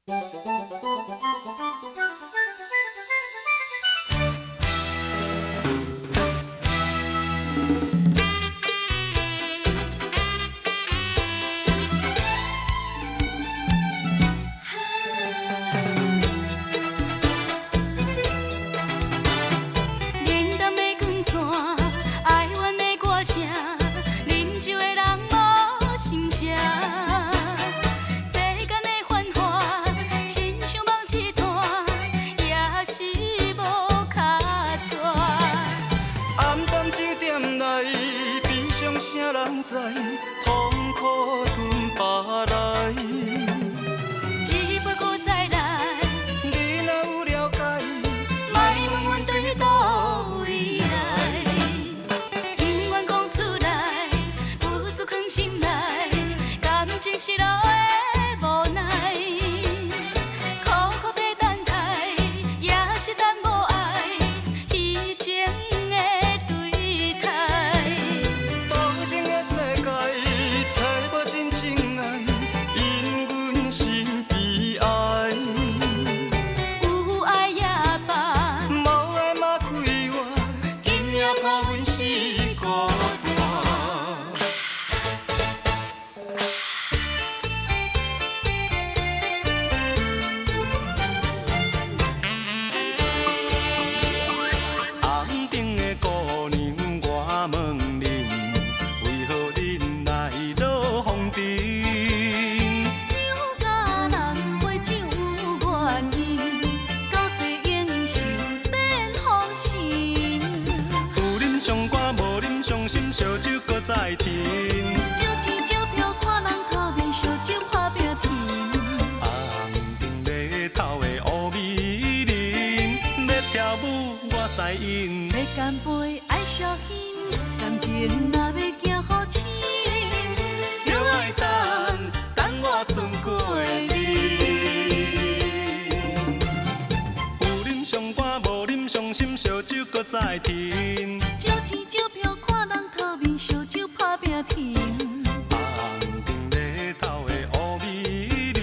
冷淡的光线，哀怨的歌声，啉酒的人無心情。世間的繁華，親像夢一段，也是無跤逝。暗淡酒店內，悲傷啥人知？痛苦吞腹內。一杯閣再來，你若有了解，莫問阮對佗位來，不願講出來，不自藏心內，感情失落的無奈，苦苦地等待，也是等無愛，虛情的對待。多情的世界，揣無真情愛，因阮心悲哀。有愛也罷，無愛嘛快活，今夜看阮是孤單。红灯的姑娘，我問恁，為何恁來落風塵？酒佮人杯酒有原因，交做英雄變風神。有啉傷肝，無啉傷心，燒酒閣再停。少錢少票看人頭面，燒酒拍拼停。紅燈碼頭的烏美人，欲跳舞我使𪜶。欲乾杯愛小心，感情若欲行予深，著愛等，等我賰過面。有啉傷肝，無啉傷心，燒酒閣再停。少錢少票看人頭面，燒酒拍拼停。紅燈碼頭的烏美人，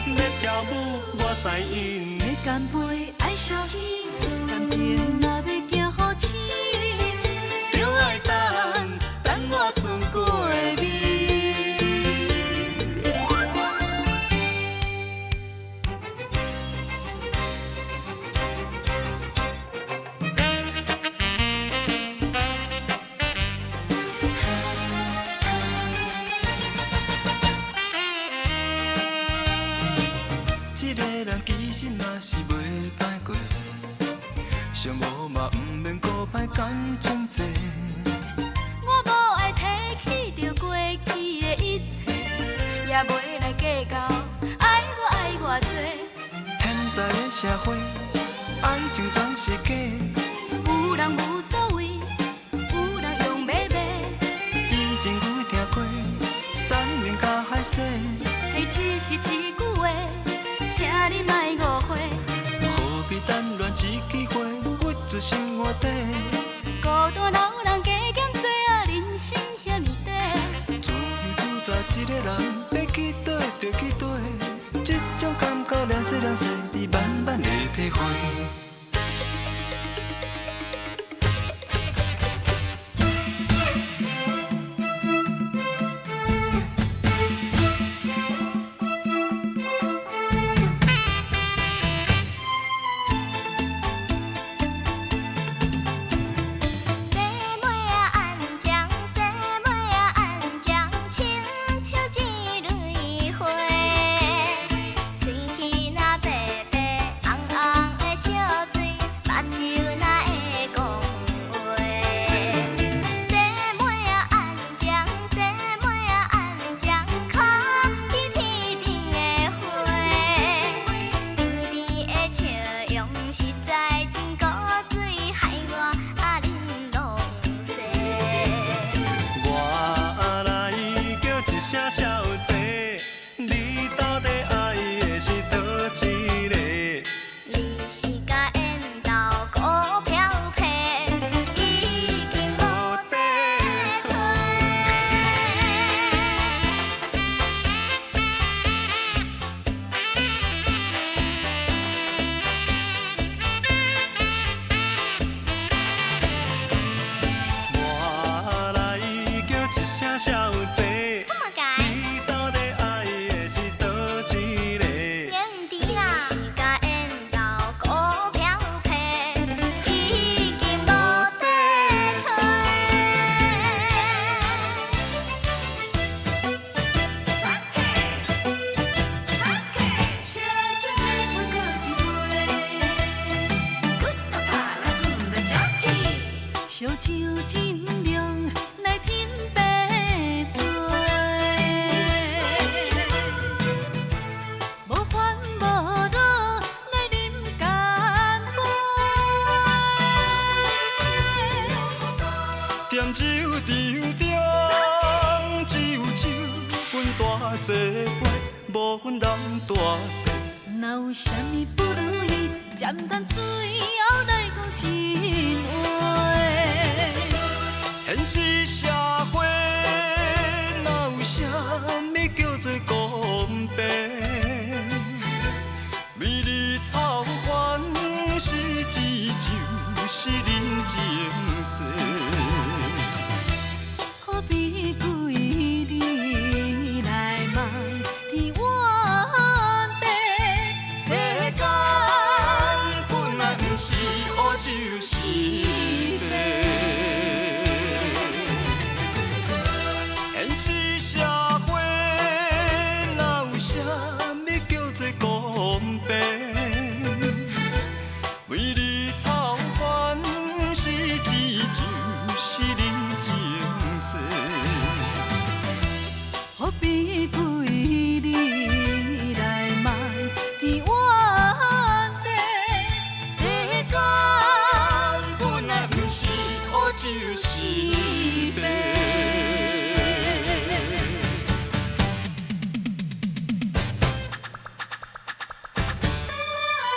欲跳舞我使𪜶。欲乾杯愛小心，感情若欲行予深，著愛等，等我賰過面。這個人其實嘛是袂歹過，寂寞嘛毋免閣擺感情債。我無愛提起著過去的一切，也袂來計較愛我愛偌濟。現在的社會，愛情全是假。有人無所謂，有人用欲賣。以前有聽過，山盟佮海誓，彼只是一句話，請你莫誤會。何必單戀一支花，屈住心肝底。孤單老人加減做啊，人生遐爾短。自由自在一個人，欲去佗就去佗，這種感覺涼勢涼勢，你慢慢會體會。西尾仔安将，西尾仔安将，親像一蕊花，喙齒若白白，紅紅的小酒真濃來添白醉。無煩無惱來啉乾杯。踮酒場中，酒酒分大細杯，無分男大細。若有啥物不如意，才毋通最後來講真話。現實社會哪有啥物叫做公平？美麗草原實際就是人情債。何必規日來埋天怨地？世間本來毋是烏就是白。現實社會哪有啥物叫做公平？美麗草原實際就是人情債。何必規日來埋天怨地？世間本來毋是烏就是白。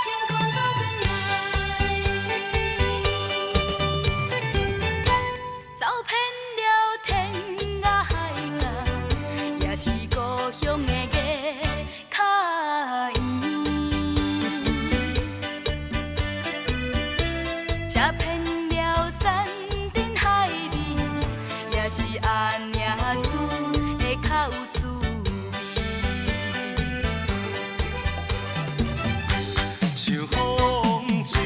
成功倒轉來。走遍了天涯海角，也是故鄉的月較圓。吃遍了山珍海味，也是阿娘煮的較有滋味。秋風一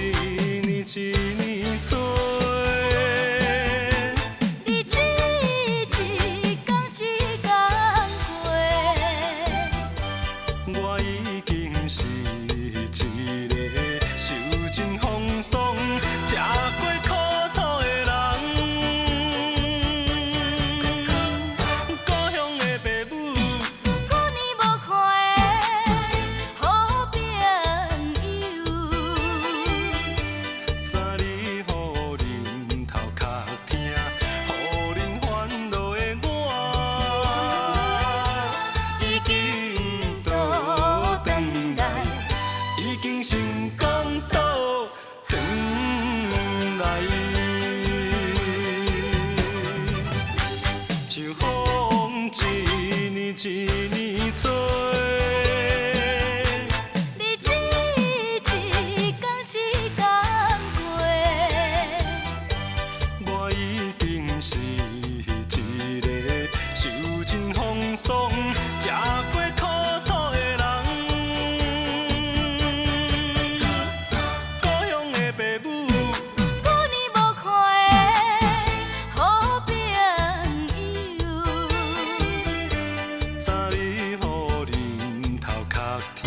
年一年吹，日子一天一天過。我已經是一個受盡風霜、吃過苦楚的人。故鄉的爸母，舊年無看的好朋友，知你予恁頭殼疼，予恁煩惱的我，已經倒轉來，已經成功倒轉來。秋風一年一年吹，日子一天一天過。我已經是一個受盡風霜、吃過苦楚的人。故鄉的爸母，舊年無看的好朋友，知你予恁頭殼疼，